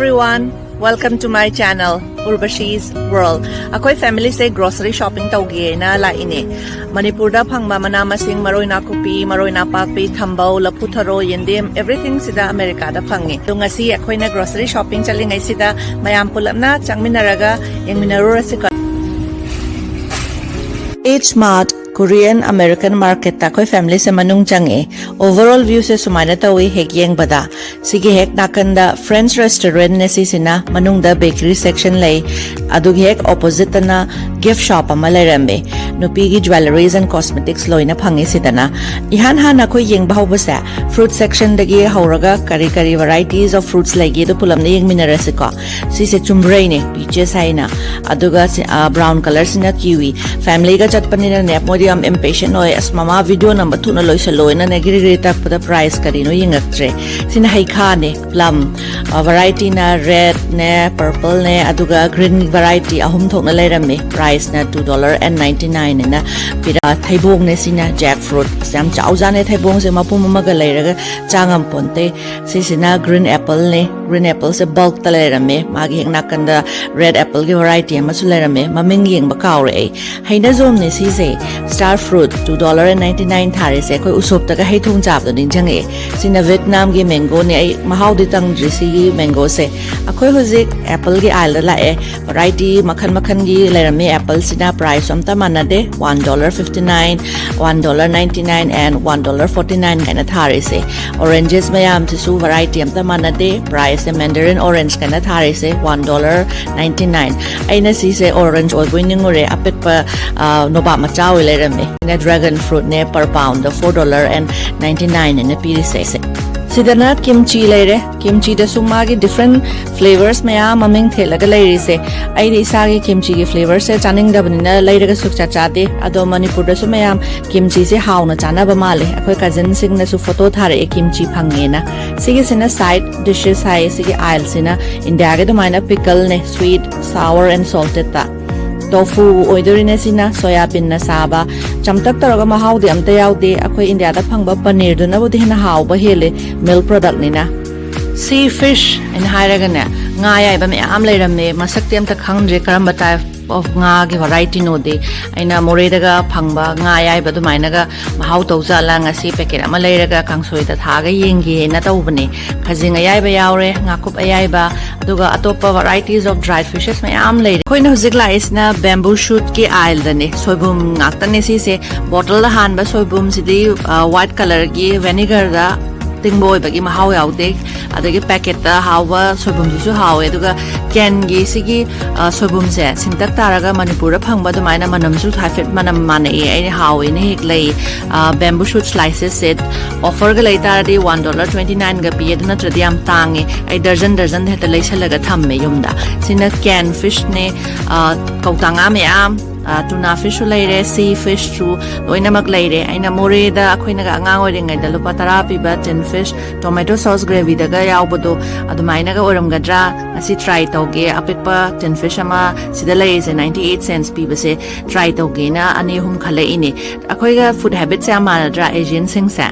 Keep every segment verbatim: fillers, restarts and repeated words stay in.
Everyone, welcome to my channel, Urvashi's World. ꯑꯩꯈꯣꯏ family ꯁꯦ grocery shopping ꯇꯧꯒꯦꯅ ꯂꯥꯛꯏꯅꯦ꯫ ꯃꯅꯤꯄꯨꯔꯗ ꯐꯪꯕ ꯃꯅꯥ ꯃꯁꯤꯡ, ꯃꯔꯣꯏ ꯅꯥꯀꯨꯞꯄꯤ, ꯃꯔꯣꯏ ꯅꯥꯄꯥꯛꯄꯤ, ꯊꯝꯕꯧ, ꯂꯐꯨ ꯊꯔꯣ, ꯌꯦꯟꯗꯦꯝ, everything ꯁꯤꯗ ꯑꯃꯦꯔꯤꯀꯥꯗ ꯐꯪꯉꯤ꯫ ꯑꯗꯣ ꯉꯁꯤ ꯑꯩꯈꯣꯏꯅ grocery shopping ꯆꯠꯂꯤꯉꯩꯁꯤꯗ ꯃꯌꯥꯝ ꯄꯨꯂꯞꯅ ꯆꯪꯃꯤꯟꯅꯔꯒ ꯌꯦꯡꯃꯤꯟꯅꯔꯨꯔꯁꯤꯀꯣ꯫ H Mart Korean American Market ꯇ ꯑꯩꯈꯣꯏ family ꯁꯦ ꯃꯅꯨꯡ ꯆꯪꯉꯛꯑꯦ꯫ Overall view ꯁꯦ ꯁꯨꯃꯥꯏꯅ ꯇꯧꯏ ꯍꯦꯛ ꯌꯦꯡꯕꯗ꯫ ꯁꯤꯒꯤ ꯍꯦꯛ ꯅꯥꯀꯟꯗ French restaurant ꯅꯦ ꯁꯤꯁꯤꯅ, ꯃꯅꯨꯡꯗ bakery section ꯂꯩ꯫ ꯑꯗꯨꯒꯤ ꯍꯦꯛ opposite ꯇꯅ gift shop ꯑꯃ ꯂꯩꯔꯝꯃꯦ꯫ ꯅꯨꯄꯤꯒꯤ jewelleries and cosmetics ꯂꯣꯏꯅ ꯐꯪꯉꯤ ꯁꯤꯗꯅ꯫ ꯏꯍꯥꯟ ꯍꯥꯟꯅ ꯑꯩꯈꯣꯏ ꯌꯦꯡꯕ ꯍꯧꯕꯁꯦ fruit section ꯗꯒꯤ ꯍꯧꯔꯒ ꯀꯔꯤ ꯀꯔꯤ varieties of fruits ꯂꯩꯒꯦꯗꯣ ꯄꯨꯂꯞꯅ ꯌꯦꯡꯃꯤꯟꯅꯔꯁꯤꯀꯣ꯫ ꯁꯤꯁꯦ ꯆꯨꯝꯕ꯭ꯔꯩꯅꯦ, peaches ꯍꯥꯏꯅ꯫ ꯑꯗꯨꯒ ꯁꯤ, ꯑ, brown colour ꯁꯤꯅ kiwi꯫ Family ꯒ ꯆꯠꯄꯅꯤꯅꯅꯦ, ꯃꯣꯏꯗꯤ ꯌꯥꯝ impatient ꯑꯣꯏ꯫ "ꯑꯁ, ꯃꯃꯥ, video ꯅꯝꯕ ꯊꯨꯅ ꯂꯣꯏꯁꯜꯂꯣꯅꯅꯦ", ꯒꯤꯔꯤ ꯒꯤꯔꯤ ꯇꯛꯄꯗ price ꯀꯔꯤꯅꯣ ꯌꯦꯡꯉꯛꯇ꯭ꯔꯦ꯫ ꯁꯤꯅ ꯍꯩꯈꯥꯅꯦ, plum꯫ ꯑ, variety ꯅ red ꯅꯦ, purple ꯅꯦ, ꯑꯗꯨꯒ green variety ꯑꯍꯨꯝ ꯊꯣꯛꯅ ꯂꯩꯔꯝꯃꯦ꯫ Price ꯅ two dollar and ninety nine ꯍꯥꯏꯅ ꯄꯤꯔ-, ꯊꯩꯕꯣꯡꯅꯦ ꯁꯤꯅ, jackfruit꯫ ꯑꯁ, ꯌꯥꯝ ꯆꯥꯎꯖꯥꯠꯅꯦ ꯊꯩꯕꯣꯡꯁꯦ, ꯃꯄꯨꯝ ꯑꯃꯒ ꯂꯩꯔꯒ ꯆꯥ ꯉꯝꯄꯣꯟꯇꯦ꯫ ꯁꯤꯁꯤꯅ green apple ꯅꯦ꯫ Green apple ꯁꯦ bulk ꯇ ꯂꯩꯔꯝꯃꯦ꯫ ꯃꯥꯒꯤ ꯍꯦꯛ ꯅꯥꯀꯟꯗ red apple ꯒꯤ variety ꯑꯃꯁꯨ ꯂꯩꯔꯝꯃꯦ꯫ ꯃꯃꯤꯡ ꯌꯦꯡꯕ ꯀꯥꯎꯔꯦ ꯑꯩ꯫ ꯍꯩꯅꯖꯣꯝꯅꯦ ꯁꯤꯁꯦ, star fruit, two dollar and ninety nine ꯊꯥꯔꯤꯁꯦ꯫ ꯑꯩꯈꯣꯏ ꯎꯁꯣꯞꯇꯒ ꯍꯩ ꯊꯣꯡ ꯆꯥꯕꯗꯣ ꯅꯤꯡꯁꯤꯡꯉꯛꯑꯦ꯫ ꯁꯤꯅ Vietnam ꯒꯤ mango ꯅꯦ꯫ ꯑꯩ ꯃꯍꯥꯎꯗꯤ ꯇꯪꯗ꯭ꯔꯤ ꯁꯤꯒꯤ mango ꯁꯦ꯫ ꯑꯩꯈꯣꯏ ꯍꯧꯖꯤꯛ apple ꯒꯤ aisle ꯗ ꯂꯥꯛꯑꯦ꯫ Variety ꯃꯈꯜ ꯃꯈꯜꯒꯤ ꯂꯩꯔꯝꯃꯤ꯫ Apple ꯁꯤꯅ price ꯑꯝꯇ ꯃꯥꯟꯅꯗꯦ, one dollar fifty nine, one dollar ninety nine and one dollar forty nine ꯀꯥꯏꯅ ꯊꯥꯔꯤꯁꯦ꯫ Oranges ꯃꯌꯥꯝꯁꯤꯁꯨ variety ꯑꯝꯇ ꯃꯥꯟꯅꯗꯦ꯫ Price ꯁꯦ Mandarin orange ꯀꯥꯏꯅ ꯊꯥꯔꯤꯁꯦ, one dollar ninety nine꯫ ꯑꯩꯅ ꯁꯤꯁꯦ orange ꯑꯣꯏꯕꯣꯏ ꯅꯤꯡꯉꯨꯔꯦ, ꯑꯄꯤꯛꯄ, ꯑ, ꯅꯣꯕꯥꯞ ꯃꯆꯥ ꯑꯣꯏ ꯂꯩꯔꯝꯃꯦ꯫ ꯑꯩꯅ dragon fruit ꯅꯦ, per pound the four dollar and ninety nine ꯍꯥꯏꯅ ꯄꯤꯔꯤꯁꯦ꯫ ꯁꯤꯗꯅ kimchi ꯂꯩꯔꯦ꯫ Kimchi ꯗꯁꯨ ꯃꯥꯒꯤ different flavours ꯃꯌꯥꯝ ꯃꯃꯤꯡ ꯊꯦꯠꯂꯒ ꯂꯩꯔꯤꯁꯦ꯫ ꯑꯩꯗꯤ ꯏꯁꯥꯒꯤ kimchi ꯒꯤ flavour ꯁꯦ ꯆꯥꯅꯤꯡꯗꯕꯅꯤꯅ ꯂꯩꯔꯒ ꯁꯨꯛꯆꯥ ꯆꯥꯗꯦ꯫ ꯑꯗꯣ ꯃꯅꯤꯄꯨꯔꯗꯁꯨ ꯃꯌꯥꯝ kimchi ꯁꯦ ꯍꯥꯎꯅ ꯆꯥꯅꯕ ꯃꯥꯜꯂꯦ꯫ ꯑꯩꯈꯣꯏ cousin ꯁꯤꯡꯅꯁꯨ photo ꯊꯥꯔꯛꯑꯦ kimchi ꯐꯪꯉꯦꯅ꯫ ꯁꯤꯒꯤꯁꯤꯅ side dishes ꯍꯥꯏ꯫ ꯁꯤꯒꯤ aisle ꯁꯤꯅ India ꯒꯤ ꯑꯗꯨꯃꯥꯏꯅ pickle ꯅꯦ, sweet, sour and salted ꯇ꯫ Tofu ꯑꯣꯏꯗꯣꯔꯤꯅꯦ ꯁꯤꯅ, soya bean ꯅ ꯁꯥꯕ꯫ ꯆꯝꯇꯛ ꯇꯧꯔꯒ ꯃꯍꯥꯎꯗꯤ ꯑꯝꯇ ꯌꯥꯎꯗꯦ꯫ ꯑꯩꯈꯣꯏ India ꯗ ꯐꯪꯕ paneer ꯗꯨꯅꯕꯨꯗꯤ ꯍꯦꯟꯅ ꯍꯥꯎꯕ ꯍꯦꯜꯂꯦ, milk product ꯅꯤꯅ꯫ Sea fish ꯍꯥꯏꯅ ꯍꯥꯏꯔꯒꯅꯦ, ꯉꯥ ꯑꯌꯥꯏꯕ ꯃꯌꯥꯝ ꯂꯩꯔꯝꯃꯦ꯫ ꯃꯁꯛꯇꯤ ꯑꯝꯇ ꯈꯪꯗ꯭ꯔꯦ, ꯀꯔꯝꯕ type of ꯉꯥꯒꯤ variety ꯅꯣꯗꯤ꯫ ꯑꯩꯅ ꯃꯣꯔꯦꯗꯒ ꯐꯪꯕ ꯉꯥ ꯑꯌꯥꯏꯕ ꯑꯗꯨꯃꯥꯏꯅꯒ ꯃꯍꯥꯎ ꯇꯧꯖꯥꯠꯂ, ꯉꯁꯤ packet ꯑꯃ ꯂꯩꯔꯒ ꯀꯥꯡꯁꯣꯏꯗ ꯊꯥꯛꯑꯒ ꯌꯦꯡꯒꯦꯅ ꯇꯧꯕꯅꯦ꯫ ꯈꯖꯤꯡ ꯑꯌꯥꯏꯕ ꯌꯥꯎꯔꯦ, ꯉꯥꯀꯨꯞ ꯑꯌꯥꯏꯕ, ꯑꯗꯨꯒ ꯑꯇꯣꯞꯄ varieties of dried fishes ꯃꯌꯥꯝ ꯂꯩꯔꯦ꯫ ꯑꯩꯈꯣꯏꯅ ꯍꯧꯖꯤꯛ ꯂꯥꯛꯏꯁꯤꯅ bamboo shootꯀꯤ aisleꯗꯅꯦ꯫ ꯁꯣꯏꯕꯨꯝ ꯉꯥꯛꯇꯅꯦ ꯁꯤꯁꯦ꯫ Bottleꯗ ꯍꯥꯟꯕ ꯁꯣꯏꯕꯨꯝꯁꯤꯗꯤ, ꯑ, white colourꯒꯤ vinegarꯗ ꯇꯤꯡꯕ ꯑꯣꯏꯕꯒꯤ ꯃꯍꯥꯎ ꯌꯥꯎꯗꯦ꯫ ꯑꯗꯒꯤ packetꯇ ꯍꯥꯎꯕ ꯁꯣꯏꯕꯨꯝꯗꯨꯁꯨ ꯍꯥꯎꯋꯦ꯫ ꯑꯗꯨꯒ canꯒꯤ ꯁꯤꯒꯤ, ꯑ, ꯁꯣꯏꯕꯨꯝꯁꯦ ꯁꯤꯟꯇꯛ ꯇꯥꯔꯒ ꯃꯅꯤꯄꯨꯔꯗ ꯐꯪꯕ ꯑꯗꯨꯃꯥꯏꯅ ꯃꯅꯝꯁꯨ ꯍꯥꯏꯐꯦꯠ ꯃꯅꯝ ꯃꯥꯟꯅꯩꯌꯦ꯫ ꯑꯩꯅ ꯍꯥꯎꯋꯦꯅ ꯍꯦꯛ ꯂꯩ꯫ ꯑ, bamboo shoot slicesꯁꯦ offerꯒ ꯂꯩ ꯇꯥꯔꯗꯤ one dollar twenty nineꯒ ꯄꯤ, ꯑꯗꯨ ꯅꯠꯇ꯭ꯔꯗꯤ ꯌꯥꯝ ꯇꯥꯡꯉꯦ꯫ ꯑꯩ ꯗꯔꯖꯟ ꯗꯔꯖꯟ ꯍꯦꯛꯇ ꯂꯩꯁꯜꯂꯒ ꯊꯝꯃꯦ ꯌꯨꯝꯗ꯫ ꯁꯤꯅ can fishꯅꯦ, ꯑ, ꯀꯧꯇꯥ ꯉꯥ ꯃꯌꯥꯝ, ꯑ, tuna fishꯁꯨ ꯂꯩꯔꯦ, sea fishꯁꯨ ꯂꯣꯏꯅꯃꯛ ꯂꯩꯔꯦ꯫ ꯑꯩꯅ ꯃꯣꯔꯦꯗ ꯑꯩꯈꯣꯏꯅꯒ ꯑꯉꯥꯡ ꯑꯣꯏꯔꯤꯉꯩꯗ ꯂꯨꯄꯥ ꯇꯔꯥ ꯄꯤꯕ tin fish tomato sauce gravyꯗꯒ ꯌꯥꯎꯕꯗꯣ ꯑꯗꯨꯃꯥꯏꯅꯒ ꯑꯣꯏꯔꯝꯒꯗ꯭ꯔꯥ? ꯉꯁꯤ try ꯇꯧꯒꯦ꯫ ꯑꯄꯤꯛꯄ tin fish ꯑꯃ ꯁꯤꯗ ꯂꯩꯔꯤꯁꯦ ninety eight cents ꯄꯤꯕꯁꯦ try ꯇꯧꯒꯦꯅ ꯑꯅꯤ ꯑꯍꯨꯝ ꯈꯜꯂꯛꯏꯅꯦ꯫ ꯑꯩꯈꯣꯏꯒ food habitsꯁꯦ ꯌꯥꯝ ꯃꯥꯟꯅꯗ꯭ꯔꯥ Asianꯁꯤꯡꯁꯦ?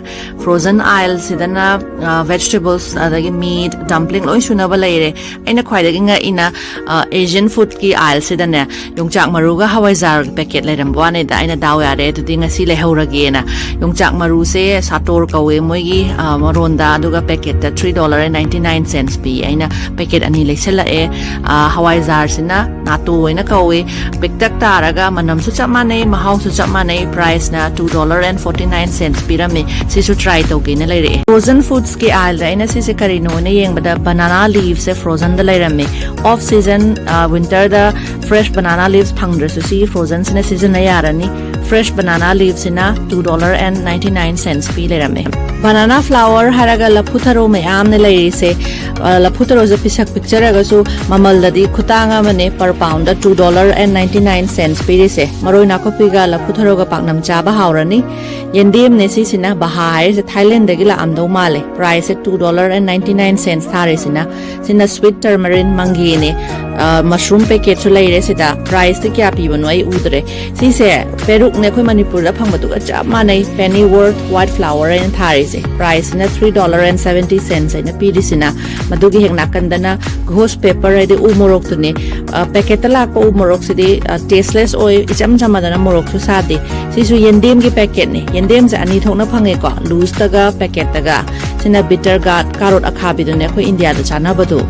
Frozen aisleꯁꯤꯗꯅ, ꯑ, vegetables, ꯑꯗꯒꯤ meat, dumpling ꯂꯣꯏ ꯁꯨꯅꯕ ꯂꯩꯔꯦ꯫ ꯑꯩꯅ ꯈ꯭ꯋꯥꯏꯗꯒꯤ ꯉꯛꯏꯅ, ꯑ, Asian foodꯀꯤ aisleꯁꯤꯗꯅꯦ ꯌꯣꯡꯆꯥꯛ ꯃꯔꯨꯒ ꯍꯋꯥꯏꯖꯥꯔꯒ packet ꯂꯩꯔꯝꯕ ꯋꯥꯅꯤꯗ꯫ ꯑꯩꯅ ꯗꯥꯎ ꯌꯥꯔꯦ, ꯑꯗꯨꯗꯤ ꯉꯁꯤ ꯂꯩꯍꯧꯔꯒꯦꯅ꯫ ꯌꯣꯡꯆꯥꯛ ꯃꯔꯨꯁꯦ ꯁꯥꯇꯣꯔ ꯀꯧꯋꯦ ꯃꯣꯏꯒꯤ, ꯑ, ꯃꯔꯣꯟꯗ, ꯑꯗꯨꯒ packetꯇ three dollar and ninety nine cents ꯄꯤ꯫ ꯑꯩꯅ packet ꯑꯅꯤ ꯂꯩꯁꯜꯂꯛꯑꯦ꯫ ꯑ, ꯍꯋꯥꯏꯖꯥꯔꯁꯤꯅ ꯅꯥꯇꯣ ꯑꯣꯏꯅ ꯀꯧꯋꯦ꯫ ꯄꯤꯛꯇꯛ ꯇꯥꯔꯒ ꯃꯅꯝꯁꯨ ꯆꯞ ꯃꯥꯟꯅꯩ, ꯃꯍꯥꯎꯁꯨ ꯆꯞ ꯃꯥꯟꯅꯩ꯫ Priceꯅ two dollar and forty nine cents ꯄꯤꯔꯝꯃꯦ꯫ ꯁꯤꯁꯨ try ꯇꯧꯒꯦꯅ ꯂꯩꯔꯛꯑꯦ꯫ Frozen foodsꯀꯤ aisleꯗ ꯑꯩꯅ ꯁꯤꯁꯦ ꯀꯔꯤꯅꯣꯅ ꯌꯦꯡꯕꯗ banana leafꯁꯦ frozenꯗ ꯂꯩꯔꯝꯃꯦ꯫ Off season, ꯑ, winterꯗ fresh banana leaves ꯐꯪꯗ꯭ꯔꯁꯨ ꯁꯤꯒꯤ frozenꯁꯤꯅ ꯁꯤꯖꯤꯟꯅ ꯌꯥꯔꯅꯤ꯫ Fresh banana leafꯁꯤꯅ two dollar and ninety nine cents ꯄꯤ ꯂꯩꯔꯝꯃꯦ꯫ Banana flower ꯍꯥꯏꯔꯒ ꯂꯐꯨ ꯊꯔꯣ ꯃꯌꯥꯝꯅ ꯂꯩꯔꯤꯁꯦ꯫ ꯑ, ꯂꯐꯨ ꯊꯔꯣꯁꯦ ꯄꯤꯁꯛ ꯄꯤꯛꯆꯔꯒꯁꯨ ꯃꯃꯜꯗꯗꯤ ꯈꯨꯇꯥꯡ ꯑꯃꯅꯦ, per poundꯗ two dollar and ninety nine cents ꯄꯤꯔꯤꯁꯦ꯫ ꯃꯔꯣꯏ ꯅꯥꯀꯨꯞꯄꯤꯒ ꯂꯐꯨ ꯊꯔꯣꯒ ꯄꯥꯛꯅꯝ ꯆꯥꯕ ꯍꯥꯎꯔꯅꯤ꯫ ꯌꯦꯟꯗꯦꯝꯅꯦ ꯁꯤꯁꯤꯅ ꯕꯍꯥ ꯍꯥꯏꯔꯤꯁꯦ, ꯊꯥꯏꯂꯦꯟꯗꯒꯤ ꯂꯥꯛꯑꯝꯗꯧ ꯃꯥꯜꯂꯦ꯫ Priceꯁꯦ two dollar and ninety nine cents ꯊꯥꯔꯤꯁꯤꯅ꯫ ꯁꯤꯅ sweet tamarind ꯃꯪꯒꯦꯅꯦ꯫ ꯑ, mushroom packetꯁꯨ ꯂꯩꯔꯦ ꯁꯤꯗ꯫ Priceꯇꯤ ꯀꯌꯥ ꯄꯤꯕꯅꯣ ꯑꯩ ꯎꯗ꯭ꯔꯦ꯫ ꯁꯤꯁꯦ ꯄꯦꯔꯨꯛꯅꯦ, ꯑꯩꯈꯣꯏ ꯃꯅꯤꯄꯨꯔꯗ ꯐꯪꯕꯗꯨꯒ ꯆꯞ ꯃꯥꯟꯅꯩ꯫ Pennyworth white flower ꯍꯥꯏꯅ ꯊꯥꯔꯤꯁꯦ꯫ ꯄ꯭ꯔꯥꯏꯁꯁꯤꯅ three dollar and seventy cents ꯑꯩꯅ ꯄꯤꯔꯤꯁꯤꯅ꯫ ꯃꯗꯨꯒꯤ ꯍꯦꯛ ꯅꯥꯀꯟꯗꯅ ꯒꯣꯁ ꯄꯦꯄꯔ, ꯍꯥꯏꯗꯤ ꯎ ꯃꯣꯔꯣꯛꯇꯨꯅꯦ꯫ ꯄꯦꯀꯦꯠꯇ ꯂꯥꯛꯄ ꯎ ꯃꯣꯔꯣꯛꯁꯤꯗꯤ ꯇꯦꯁꯂꯦꯁ ꯑꯣꯏ, ꯏꯆꯝ ꯆꯝꯃꯗꯅ ꯃꯣꯔꯣꯛꯁꯨ ꯁꯥꯗꯦ꯫ ꯁꯤꯁꯨ ꯌꯦꯟꯗꯦꯝꯒꯤ ꯄꯦꯀꯦꯠꯅꯦ꯫ ꯌꯦꯟꯗꯦꯝꯁꯦ ꯑꯅꯤ ꯊꯣꯛꯅ ꯐꯪꯉꯦꯀꯣ, ꯂꯨꯁꯇꯒ ꯄꯦꯀꯦꯠꯇꯒ꯫ ꯁꯤꯅ ꯕꯤꯇꯔ ꯒꯥꯔꯠ, ꯀꯥꯔꯣꯠ ꯑꯈꯥꯕꯤꯗꯨꯅꯦ ꯑꯩꯈꯣꯏ ꯏꯟꯗꯤꯌꯥꯗ ꯆꯥꯅꯕꯗꯨ꯫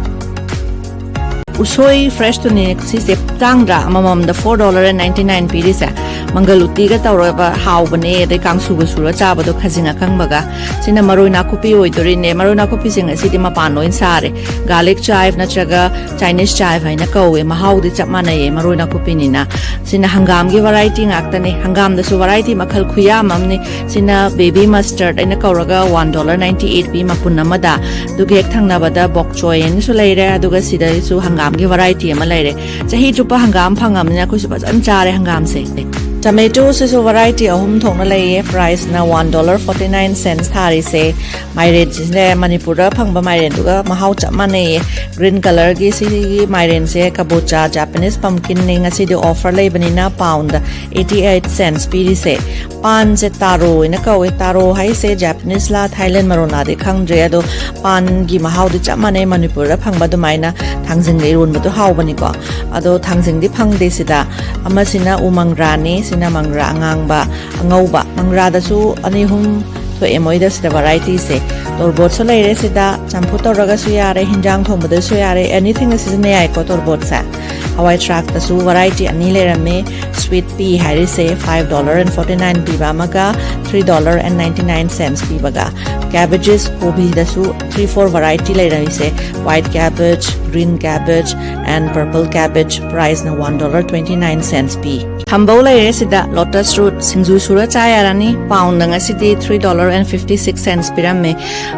ꯎꯁꯣꯏ ꯐ꯭ꯔꯦꯁꯇꯨꯅꯦ ꯁꯤꯁꯦ꯫ ꯇꯥꯡꯗ꯭ꯔꯥ? ꯑꯃꯃꯝꯗ four dollar and ninety nine ꯄꯤꯔꯤꯁꯦ꯫ ꯃꯪꯒꯜ ꯎꯇꯤꯒ ꯇꯧꯔꯒ ꯍꯥꯎꯕꯅꯦ, ꯑꯗꯩ ꯀꯥꯡꯁꯨꯒ ꯁꯨꯔ ꯆꯥꯕꯗꯣ ꯈꯥꯖꯤꯡ ꯑꯀꯪꯕꯒ꯫ ꯁꯤꯅ ꯃꯔꯣꯏ ꯅꯥꯀꯨꯞꯄꯤ ꯑꯣꯏꯗꯣꯔꯤꯅꯦ꯫ ꯃꯔꯣꯏ ꯅꯥꯀꯨꯞꯄꯤꯁꯤꯡ ꯑꯁꯤꯗꯤ ꯃꯄꯥꯟ ꯂꯣꯏ ꯁꯥꯔꯦ꯫ ꯒꯥꯔꯂꯤꯛ ꯆꯥꯏꯚ ꯅꯠꯇ꯭ꯔꯒ ꯆꯥꯏꯅꯤꯁ ꯆꯥꯏꯚ ꯍꯥꯏꯅ ꯀꯧꯋꯦ꯫ ꯃꯍꯥꯎꯗꯤ ꯆꯞ ꯃꯥꯟꯅꯩꯌꯦ, ꯃꯔꯣꯏ ꯅꯥꯀꯨꯞꯄꯤꯅꯤꯅ꯫ ꯁꯤꯅ ꯍꯪꯒꯥꯝꯒꯤ ꯚꯦꯔꯥꯏꯇꯤ ꯉꯥꯛꯇꯅꯦ꯫ ꯍꯪꯒꯥꯝꯗꯁꯨ ꯚꯦꯔꯥꯏꯇꯤ ꯃꯈꯜ ꯈꯨꯌꯥꯝ ꯑꯃꯅꯤ꯫ ꯁꯤꯅ ꯕꯦꯕꯤ ꯃꯁꯇꯔꯗ ꯑꯩꯅ ꯀꯧꯔꯒ one dollar ninety eight ꯄꯤ ꯃꯄꯨꯟ ꯑꯃꯗ꯫ ꯑꯗꯨꯒ ꯍꯦꯛ ꯊꯪꯅꯕꯗ ꯕꯣꯛ ꯆꯣꯏ ꯍꯥꯏꯅꯁꯨ ꯂꯩꯔꯦ, ꯑꯗꯨꯒ ꯁꯤꯗꯁꯨ ꯍꯪꯒꯥꯝꯒꯤ ꯚꯦꯔꯥꯏꯇꯤ ꯑꯃ ꯂꯩꯔꯦ꯫ ꯆꯍꯤ ꯆꯨꯞꯄ ꯍꯪꯒꯥꯝ ꯐꯪꯉꯕꯅꯤꯅ ꯑꯩꯈꯣꯏꯁꯨ ꯐꯖꯅ ꯆꯥꯔꯦ ꯍꯪꯒꯥꯝꯁꯦ꯫ ꯇꯣꯃꯦꯇꯣꯁꯤꯁꯨ ꯚꯦꯔꯥꯏꯇꯤ ꯑꯍꯨꯝ ꯊꯣꯛꯅ ꯂꯩꯌꯦ꯫ ꯄ꯭ꯔꯥꯏꯁꯅ one dollar forty nine cents ꯊꯥꯔꯤꯁꯦ꯫ ꯃꯥꯏꯔꯦꯟꯁꯤꯅꯦ, ꯃꯅꯤꯄꯨꯔꯗ ꯐꯪꯕ ꯃꯥꯏꯔꯦꯟꯗꯨꯒ ꯃꯍꯥꯎ ꯆꯞ ꯃꯥꯟꯅꯩꯌꯦ꯫ ꯒ꯭ꯔꯤꯟ ꯀꯂꯔꯒꯤ ꯁꯤꯒꯤ ꯃꯥꯏꯔꯦꯟꯁꯦ ꯀꯕꯣꯆꯥ, ꯖꯥꯄꯅꯤꯁ ꯄꯝꯀꯤꯟꯅꯤ꯫ ꯉꯁꯤꯗꯤ ꯑꯣꯐꯔ ꯂꯩꯕꯅꯤꯅ ꯄꯥꯎꯟꯗ eighty eight cents ꯄꯤꯔꯤꯁꯦ꯫ ꯄꯥꯟꯁꯦ ꯇꯥꯔꯣ ꯍꯥꯏꯅ ꯀꯧꯋꯦ꯫ ꯇꯥꯔꯣ ꯍꯥꯏꯁꯦ ꯖꯥꯄꯅꯤꯁꯂꯥ ꯊꯥꯏꯂꯦꯟ ꯃꯔꯣꯟꯂꯥꯗꯤ ꯈꯪꯗ꯭ꯔꯦ, ꯑꯗꯣ ꯄꯥꯟꯒꯤ ꯃꯍꯥꯎꯗꯤ ꯆꯞ ꯃꯥꯟꯅꯩ, ꯃꯅꯤꯄꯨꯔꯗ ꯐꯪꯕ ꯑꯗꯨꯃꯥꯏꯅ ꯊꯥꯡꯖꯤꯡꯒ ꯏꯔꯣꯟꯕꯗꯣ ꯍꯥꯎꯕꯅꯤꯀꯣ꯫ ꯑꯗꯣ ꯊꯥꯡꯖꯤꯡꯗꯤ ꯐꯪꯗꯦ ꯁꯤꯗ꯫ ꯑꯃꯁꯤꯅ ꯎ ꯃꯪꯒ꯭ꯔꯥꯅꯤ, ꯁꯤꯅ ꯃꯪꯒ꯭ꯔꯥ ꯑꯉꯥꯡꯕ, ꯑꯉꯧꯕ꯫ ꯃꯪꯒ꯭ꯔꯥꯗꯁꯨ ꯑꯅꯤ ꯑꯍꯨꯝ ꯊꯣꯛꯑꯦ ꯃꯣꯏꯗ ꯁꯤꯗ ꯚꯦꯔꯥꯏꯇꯤꯁꯦ꯫ ꯇꯣꯔꯕꯣꯠꯁꯨ ꯂꯩꯔꯦ ꯁꯤꯗ, ꯆꯝꯐꯨꯠ ꯇꯧꯔꯒꯁꯨ ꯌꯥꯔꯦ, ꯍꯤꯟꯖꯥꯡ ꯊꯣꯡꯕꯗꯁꯨ ꯌꯥꯔꯦ, ꯑꯦꯅꯤꯊꯤꯡꯗ ꯁꯤꯖꯤꯟꯅ ꯌꯥꯏꯀꯣ ꯇꯣꯔꯕꯣꯠꯁꯦ꯫ ꯍꯋꯥꯏ ꯊ꯭ꯔꯥꯛꯇꯁꯨ ꯚꯦꯔꯥꯏꯇꯤ ꯑꯅꯤ ꯂꯩꯔꯝꯃꯦ꯫ ꯁ꯭ꯋꯤꯠ ꯄꯤ ꯍꯥꯏꯔꯤꯁꯦ five dollar and forty nine ꯄꯤꯕ ꯑꯃꯒ three dollar and ninety nine cents ꯄꯤꯕꯒ꯫ ꯀꯦꯕꯦꯖꯦꯁ, ꯀꯣꯕꯤꯗꯁꯨ three four ꯚꯦꯔꯥꯏꯇꯤ ꯂꯩꯔꯝꯃꯤꯁꯦ: white cabbage, green cabbage and purple cabbage꯫ ꯄ꯭ꯔꯥꯏꯁꯅ one dollar twenty nine cents ꯄꯤ꯫ ꯊꯝꯕꯧ ꯂꯩꯔꯦ ꯁꯤꯗ, ꯂꯣꯇꯁ ꯔꯨꯠ꯫ ꯁꯤꯡꯖꯨ ꯁꯨꯔ ꯆꯥ ꯌꯥꯔꯅꯤ꯫ ꯄꯥꯎꯟꯗ ꯉꯁꯤꯗꯤ three dollar and fifty six cents ꯄꯤꯔꯝꯃꯦ꯫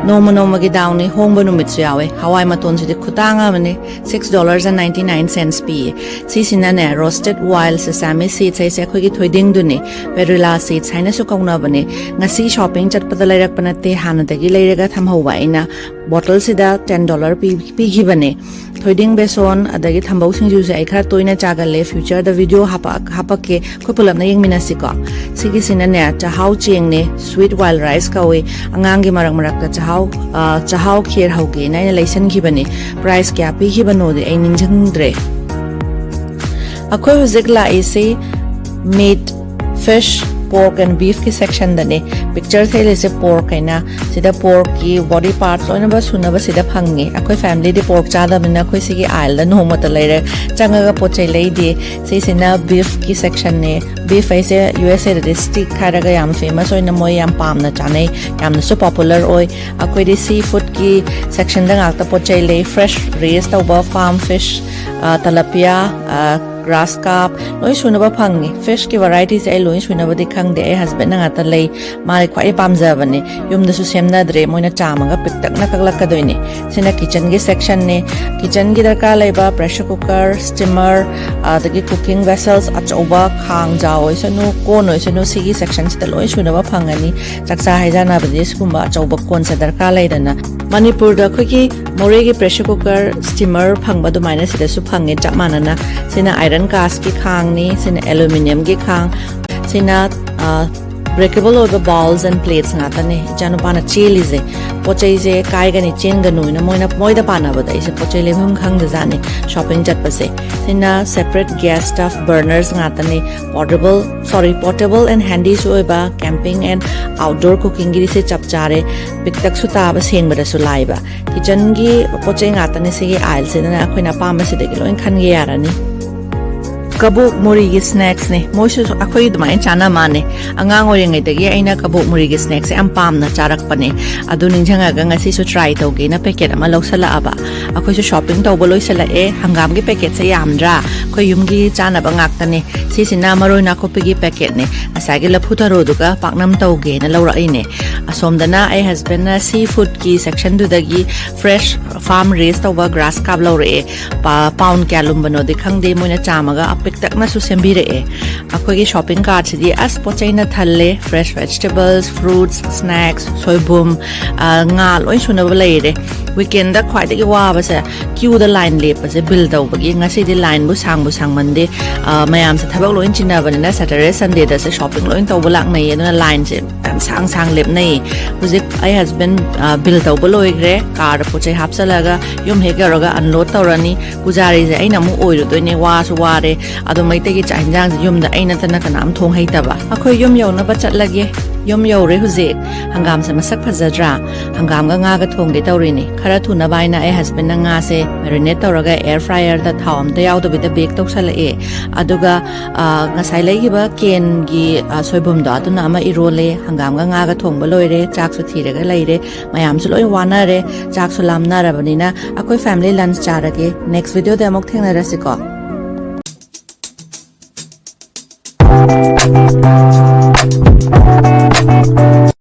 ꯅꯣꯡꯃ ꯅꯣꯡꯃꯒꯤ ꯗꯥꯎꯅꯤ, ꯍꯣꯡꯕ ꯅꯨꯃꯤꯠꯁꯨ ꯌꯥꯎꯋꯦ꯫ ꯍꯋꯥꯏ ꯃꯇꯣꯟꯁꯤꯗꯤ ꯈꯨꯇꯥꯡ ꯑꯃꯅꯤ, six dollars and ninety nine cents ꯄꯤꯌꯦ꯫ ꯁꯤꯁꯤꯅꯅꯦ, roasted wild sesame seeds ꯍꯥꯏꯁꯦ ꯑꯩꯈꯣꯏꯒꯤ ꯊꯣꯏꯗꯤꯡꯗꯨꯅꯦ꯫ Perilla seeds ꯍꯥꯏꯅꯁꯨ ꯀꯧꯅꯕꯅꯦ꯫ ꯉꯁꯤ ꯁꯣꯄꯤꯡ ꯆꯠꯄꯗ ꯂꯩꯔꯛꯄ ꯅꯠꯇꯦ, ꯍꯥꯟꯅꯗꯒꯤ ꯂꯩꯔꯒ ꯊꯝꯍꯧꯕ ꯑꯩꯅ꯫ ꯕꯣꯇꯜꯁꯤꯗ ꯇꯦꯟ ꯗꯣꯂꯔ ꯄꯤꯈꯤꯕꯅꯦ꯫ ꯊꯣꯏꯗꯤꯡ, ꯕꯦꯁꯣꯟ ꯑꯗꯒꯤ ꯊꯝꯕꯧ ꯁꯤꯡꯖꯨꯁꯦ ꯑꯩ ꯈꯔ ꯇꯣꯏꯅ ꯆꯥꯒꯜꯂꯦ꯫ ꯐ꯭ꯌꯨꯆꯔꯗ ꯚꯤꯗꯤꯑꯣ ꯍꯥꯄꯛ ꯍꯥꯄꯛꯀꯦ, ꯑꯩꯈꯣꯏ ꯄꯨꯂꯞꯅ ꯌꯦꯡꯃꯤꯟꯅꯁꯤꯀꯣ꯫ ꯁꯤꯒꯤꯁꯤꯅꯅꯦ ꯆꯥꯛꯍꯥꯎ ꯆꯦꯡꯅꯦ, ꯁ꯭ꯋꯤꯠ ꯋꯥꯏꯜ ꯔꯥꯏꯁ ꯀꯧꯏ꯫ ꯑꯉꯥꯡꯒꯤ ꯃꯔꯛ ꯃꯔꯛꯇ ꯆꯥꯛꯍꯥꯎ ꯆꯥꯛꯍꯥꯎ ꯈꯦꯔ ꯍꯧꯒꯦꯅ ꯑꯩꯅ ꯂꯩꯁꯟꯈꯤꯕꯅꯦ꯫ ꯄ꯭ꯔꯥꯏꯁ ꯀꯌꯥ ꯄꯤꯈꯤꯕꯅꯣꯗꯤ ꯑꯩ ꯅꯤꯡꯁꯤꯡꯗ꯭ꯔꯦ꯫ ꯑꯩꯈꯣꯏ ꯍꯧꯖꯤꯛ ꯂꯥꯛꯏꯁꯤ ꯃꯤꯠ, ꯐꯤꯁ, ꯄꯣꯔꯛ ꯑꯦꯟ ꯕꯤꯐꯀꯤ ꯁꯦꯛꯁꯟꯗꯅꯦ꯫ ꯄꯤꯛꯆꯔ ꯊꯦꯠꯂꯤꯁꯦ ꯄꯣꯔꯛ ꯍꯥꯏꯅ꯫ ꯁꯤꯗ ꯄꯣꯔꯛꯀꯤ ꯕꯣꯗꯤ ꯄꯥꯔꯠꯁ ꯂꯣꯏꯅꯃꯛ ꯁꯨꯅꯕ ꯁꯤꯗ ꯐꯪꯉꯦ꯫ ꯑꯩꯈꯣꯏ ꯐꯦꯃꯤꯂꯤꯗꯤ ꯄꯣꯔꯛ ꯆꯥꯗꯕꯅꯤꯅ ꯑꯩꯈꯣꯏ ꯁꯤꯒꯤ ꯑꯥꯏꯜꯗ ꯅꯣꯡꯃꯇ ꯂꯩꯔꯦ ꯆꯪꯉꯒ ꯄꯣꯠ ꯆꯩ ꯂꯩꯗꯦ꯫ ꯁꯤꯁꯤꯅ ꯕꯤꯐꯀꯤ ꯁꯦꯛꯁꯟꯅꯦ꯫ ꯕꯤꯐ ꯍꯥꯏꯁꯦ ꯌꯨ ꯑꯦꯁ ꯑꯦꯗꯗꯤ ꯁ꯭ꯇꯤꯛ ꯍꯥꯏꯔꯒ ꯌꯥꯝ ꯐꯦꯃꯁ ꯑꯣꯏꯅ ꯃꯣꯏ ꯌꯥꯝ ꯄꯥꯝꯅ ꯆꯥꯅꯩ, ꯌꯥꯝꯅꯁꯨ ꯄꯣꯄꯨꯂꯔ ꯑꯣꯏ꯫ ꯑꯩꯈꯣꯏꯗꯤ ꯁꯤ ꯐꯨꯗꯀꯤ ꯁꯦꯛꯁꯟꯗ ꯉꯥꯛꯇ ꯄꯣꯠ ꯆꯩ ꯂꯩ꯫ ꯐ꯭ꯔꯦꯁ ꯔꯦꯁ ꯇꯧꯕ ꯐꯥꯔꯝ ꯐꯤꯁ, ꯇꯂꯄꯤꯌꯥ, ꯒ꯭ꯔꯥꯁ ꯀꯥꯞ, ꯂꯣꯏ ꯁꯨꯅꯕ ꯐꯪꯉꯤ꯫ ꯐꯤꯁꯀꯤ ꯚꯔꯥꯏꯇꯤꯁꯦ ꯑꯩ ꯂꯣꯏ ꯁꯨꯅꯕꯗꯤ ꯈꯪꯗꯦ, ꯑꯩ ꯍꯁꯕꯦꯟꯅ ꯉꯥꯛꯇ ꯂꯩ, ꯃꯥꯗꯤ ꯈ꯭ꯋꯥꯏꯗꯩ ꯄꯥꯝꯖꯕꯅꯦ꯫ ꯌꯨꯝꯗꯁꯨ ꯁꯦꯝꯅꯗ꯭ꯔꯦ, ꯃꯣꯏꯅ ꯆꯥꯝꯃꯒ ꯄꯤꯛꯇꯛꯅ ꯀꯛꯂꯛꯀꯗꯣꯏꯅꯦ꯫ ꯁꯤꯅ ꯀꯤꯆꯟꯒꯤ ꯁꯦꯛꯁꯟꯅꯦ꯫ ꯀꯤꯆꯟꯒꯤ ꯗꯔꯀꯥꯔ ꯂꯩꯕ ꯄ꯭ꯔꯦꯁꯔ ꯀꯨꯀꯔ, ꯁ꯭ꯇꯤꯃꯔ, ꯑꯗꯒꯤ ꯀꯨꯀꯤꯡ ꯚꯦꯁꯜꯁ ꯑꯆꯧꯕ, ꯈꯥꯡꯖꯥꯎ ꯑꯣꯏꯁꯅꯨ, ꯀꯣꯟ ꯑꯣꯏꯁꯅꯨ, ꯁꯤꯒꯤ ꯁꯦꯛꯁꯟꯁꯤꯗ ꯂꯣꯏ ꯁꯨꯅꯕ ꯐꯪꯒꯅꯤ꯫ ꯆꯥꯛꯆꯥ ꯍꯩꯖꯥꯟꯅꯕꯗꯤ ꯁꯤꯒꯨꯝꯕ ꯑꯆꯧꯕ ꯀꯣꯟꯁꯦ ꯗꯔꯀꯥꯔ ꯂꯩꯗꯅ꯫ ꯃꯅꯤꯄꯨꯔꯗ ꯑꯩꯈꯣꯏꯒꯤ ꯃꯣꯔꯦꯒꯤ ꯄ꯭ꯔꯦꯁꯔ ꯀꯨꯀꯔ, ꯁ꯭ꯇꯤꯃꯔ ꯐꯪꯕ ꯑꯗꯨꯃꯥꯏꯅ ꯁꯤꯗꯁꯨ ꯐꯪꯉꯦ ꯆꯞ ꯃꯥꯟꯅꯅ꯫ ꯁꯤꯅ ꯑꯥꯏꯔꯟ ꯀꯥꯁꯀꯤ ꯈꯥꯡꯅꯤ, ꯁꯤꯅ ꯑꯦꯂꯨꯃꯤꯅꯤꯌꯝꯒꯤ ꯈꯥꯡ, ꯁꯤꯅ, ꯑ, ꯕ꯭ꯔꯦꯀꯦꯕꯜ ꯑꯣꯏꯕ ꯕꯥꯎꯜꯁ ꯑꯦꯟ ꯄ꯭ꯂꯦꯠꯁ ꯉꯥꯛꯇꯅꯦ ꯏꯆꯥꯅꯨꯄꯥꯅ ꯆꯦꯜꯂꯤꯁꯦ꯫ ꯄꯣꯠ ꯆꯩꯁꯦ ꯀꯥꯏꯒꯅꯤ ꯆꯦꯟꯒꯅꯨꯅ ꯃꯣꯏꯅ, ꯃꯣꯏꯗ ꯄꯥꯟꯅꯕꯗ ꯑꯩꯁꯦ ꯄꯣꯠ ꯆꯩ ꯂꯩꯐꯝ ꯈꯪꯗꯖꯥꯠꯅꯤ ꯁꯣꯞꯄꯤꯡ ꯆꯠꯄꯁꯦ꯫ ꯁꯤꯅ ꯁꯦꯄꯔꯦꯠ ꯒ꯭ꯌꯥꯁ ꯁ꯭ꯇꯞ ꯕꯔꯅꯔꯁ ꯉꯥꯛꯇꯅꯦ꯫ ꯄꯣꯔꯇꯦꯕꯜ, ꯁꯣꯔꯤ, ꯄꯣꯔꯇꯦꯕꯜ ꯑꯦꯟ ꯍꯦꯟꯗꯤꯁꯨ ꯑꯣꯏꯕ, ꯀꯦꯝꯄꯤꯡ ꯑꯦꯟ ꯑꯥꯎꯠꯗꯣꯔ ꯀꯨꯀꯤꯡꯒꯤꯗꯤ ꯁꯤ ꯆꯞ ꯆꯥꯔꯦ꯫ ꯄꯤꯛꯇꯛꯁꯨ ꯇꯥꯕ, ꯁꯦꯡꯕꯗꯁꯨ ꯂꯥꯏꯕ꯫ ꯀꯤꯆꯟꯒꯤ ꯄꯣꯠ ꯆꯩ ꯉꯥꯛꯇꯅꯦ ꯁꯤꯒꯤ ꯑꯥꯏꯜꯁꯤꯗꯅ, ꯑꯩꯈꯣꯏꯅ ꯑꯄꯥꯝꯕꯁꯤꯗꯒꯤ ꯂꯣꯏ ꯈꯟꯒꯦ ꯌꯥꯔꯅꯤ꯫ ꯀꯕꯣꯛ ꯃꯣꯔꯤꯒꯤ ꯁ꯭ꯅꯦꯛꯁꯅꯦ꯫ ꯃꯣꯏꯁꯨ ꯑꯩꯈꯣꯏ ꯑꯗꯨꯃꯥꯏꯅ ꯆꯥꯅ ꯃꯥꯟꯅꯦ꯫ ꯑꯉꯥꯡ ꯑꯣꯏꯔꯤꯉꯩꯗꯒꯤ ꯑꯩꯅ ꯀꯕꯣꯛ ꯃꯣꯔꯤꯒꯤ ꯁ꯭ꯅꯦꯛꯁꯦ ꯌꯥꯝ ꯄꯥꯝꯅ ꯆꯥꯔꯛꯄꯅꯦ꯫ ꯑꯗꯨ ꯅꯤꯡꯁꯤꯡꯉꯒ ꯉꯁꯤꯁꯨ ꯇ꯭ꯔꯥꯏ ꯇꯧꯒꯦꯅ ꯄꯦꯀꯦꯠ ꯑꯃ ꯂꯧꯁꯜꯂꯛꯑꯕ꯫ ꯑꯩꯈꯣꯏꯁꯨ ꯁꯣꯞꯄꯤꯡ ꯇꯧꯕ ꯂꯣꯏꯁꯜꯂꯛꯑꯦ꯫ ꯍꯪꯒꯥꯝꯒꯤ ꯄꯦꯀꯦꯠꯁꯦ ꯌꯥꯝꯗ꯭ꯔꯥ? ꯑꯩꯈꯣꯏ ꯌꯨꯝꯒꯤ ꯆꯥꯅꯕ ꯉꯥꯛꯇꯅꯦ꯫ ꯁꯤꯁꯤꯅ ꯃꯔꯣꯏ ꯅꯥꯀꯨꯞꯄꯤꯒꯤ ꯄꯦꯀꯦꯠꯅꯦ꯫ ꯉꯁꯥꯏꯒꯤ ꯂꯐꯨ ꯊꯔꯣꯗꯨꯒ ꯄꯥꯛꯅꯝ ꯇꯧꯒꯦꯅ ꯂꯧꯔꯛꯏꯅꯦ꯫ ꯑꯁꯣꯝꯗꯅ ꯑꯩ ꯍꯁꯕꯦꯟꯅ ꯁꯤ ꯐꯨꯗꯀꯤ ꯁꯦꯛꯁꯟꯗꯨꯗꯒꯤ ꯐ꯭ꯔꯦꯁ ꯐꯥꯔꯝ ꯔꯦꯁ ꯇꯧꯕ ꯒ꯭ꯔꯥꯁ ꯀꯥꯞ ꯂꯧꯔꯛꯑꯦ꯫ ꯄꯥ-, ꯄꯥꯎꯟ ꯀꯌꯥ ꯂꯨꯝꯕꯅꯣꯗꯤ ꯈꯪꯗꯦ, ꯃꯣꯏꯅ ꯆꯥꯝꯃꯒ ꯑꯄꯤꯛ ꯇꯛꯅꯁꯨ ꯁꯦꯝꯕꯤꯔꯛꯑꯦ꯫ ꯑꯩꯈꯣꯏꯒꯤ shopping cart ꯁꯤꯗꯤ ꯑꯁ ꯄꯣꯠ ꯆꯩꯅ ꯊꯜꯂꯦ, fresh vegetables, fruits, snacks, ꯁꯣꯏꯕꯨꯝ, ꯑ, ꯉꯥ ꯂꯣꯏ ꯁꯨꯅꯕ ꯂꯩꯔꯦ꯫ Weekend ꯗ ꯈ꯭ꯋꯥꯏꯗꯒꯤ ꯋꯥꯕꯁꯦ queue ꯗ line ꯂꯦꯞꯄꯁꯦ, bill ꯇꯧꯕꯒꯤ꯫ ꯉꯁꯤꯗꯤ line ꯕꯨ ꯁꯥꯡꯕꯨ ꯁꯥꯡꯃꯟꯗꯦ꯫ ꯑ, ꯃꯌꯥꯝꯁꯦ ꯊꯕꯛ ꯂꯣꯏ ꯆꯤꯟꯅꯕꯅꯤꯅ Saturday Sunday ꯗꯁꯦ shopping ꯂꯣꯏ ꯇꯧꯕ ꯂꯥꯛꯅꯩꯌꯦ, ꯑꯗꯨꯅ line ꯁꯦ ꯌꯥꯝ ꯁꯥꯡ ꯁꯥꯡ ꯂꯦꯞꯅꯩ꯫ ꯍꯧꯖꯤꯛ ꯑꯩ husband, ꯑ, bill ꯇꯧꯕ ꯂꯣꯏꯈ꯭ꯔꯦ꯫ Car ꯗ ꯄꯣꯠ ꯆꯩ ꯍꯥꯞꯆꯜꯂꯒ ꯌꯨꯝ ꯍꯦꯛ ꯌꯧꯔꯒ unload ꯇꯧꯔꯅꯤ꯫ ꯄꯨꯖꯥꯔꯤꯁꯦ ꯑꯩꯅ ꯑꯃꯨꯛ ꯑꯣꯏꯔꯨꯗꯣꯏꯅꯦ꯫ ꯋꯥꯁꯨ ꯋꯥꯔꯦ꯫ ꯑꯗꯣ ꯃꯩꯇꯩꯒꯤ ꯆꯥꯛ ꯍꯤꯟꯖꯥꯡꯁꯦ ꯌꯨꯝꯗ ꯑꯩ ꯅꯠꯇꯅ ꯀꯅꯥꯝ ꯊꯣꯡ ꯍꯩꯇꯕ꯫ ꯑꯩꯈꯣꯏ ꯌꯨꯝ ꯌꯧꯅꯕ ꯆꯠꯂꯒꯦ꯫ ꯌꯨꯝ ꯌꯧꯔꯦ ꯍꯧꯖꯤꯛ꯫ ꯍꯪꯒꯥꯝꯁꯦ ꯃꯁꯛ ꯐꯖꯗ꯭ꯔꯥ? ꯍꯪꯒꯥꯝꯒ ꯉꯥꯒ ꯊꯣꯡꯒꯦ ꯇꯧꯔꯤꯅꯦ꯫ ꯈꯔ ꯊꯨꯅꯕ ꯍꯥꯏꯅ ꯑꯩ husband ꯅ ꯉꯥꯁꯦ marinate ꯇꯧꯔꯒ air fryer ꯗ ꯊꯥꯎ ꯑꯝꯇ ꯌꯥꯎꯗꯕꯤꯗ bake ꯇꯧꯁꯜꯂꯛꯑꯦ꯫ ꯑꯗꯨꯒ, ꯑ, ꯉꯁꯥꯏ ꯂꯩꯈꯤꯕ can ꯒꯤ, ꯑ, ꯁꯣꯏꯕꯨꯝꯗꯣ ꯑꯗꯨꯅ ꯑꯃ ꯏꯔꯣꯜꯂꯦ꯫ ꯍꯪꯒꯥꯝꯒ ꯉꯥꯒ ꯊꯣꯡꯕ ꯂꯣꯏꯔꯦ꯫ ꯆꯥꯛꯁꯨ ꯊꯤꯔꯒ ꯂꯩꯔꯦ꯫ ꯃꯌꯥꯝꯁꯨ ꯂꯣꯏ ꯋꯥꯅꯔꯦ꯫ ꯆꯥꯛꯁꯨ ꯂꯥꯝꯅꯔꯕꯅꯤꯅ ꯑꯩꯈꯣꯏ family lunch ꯆꯥꯔꯒꯦ꯫ Next video ꯗ ꯑꯃꯨꯛ ꯊꯦꯡꯅꯔꯁꯤꯀꯣ꯫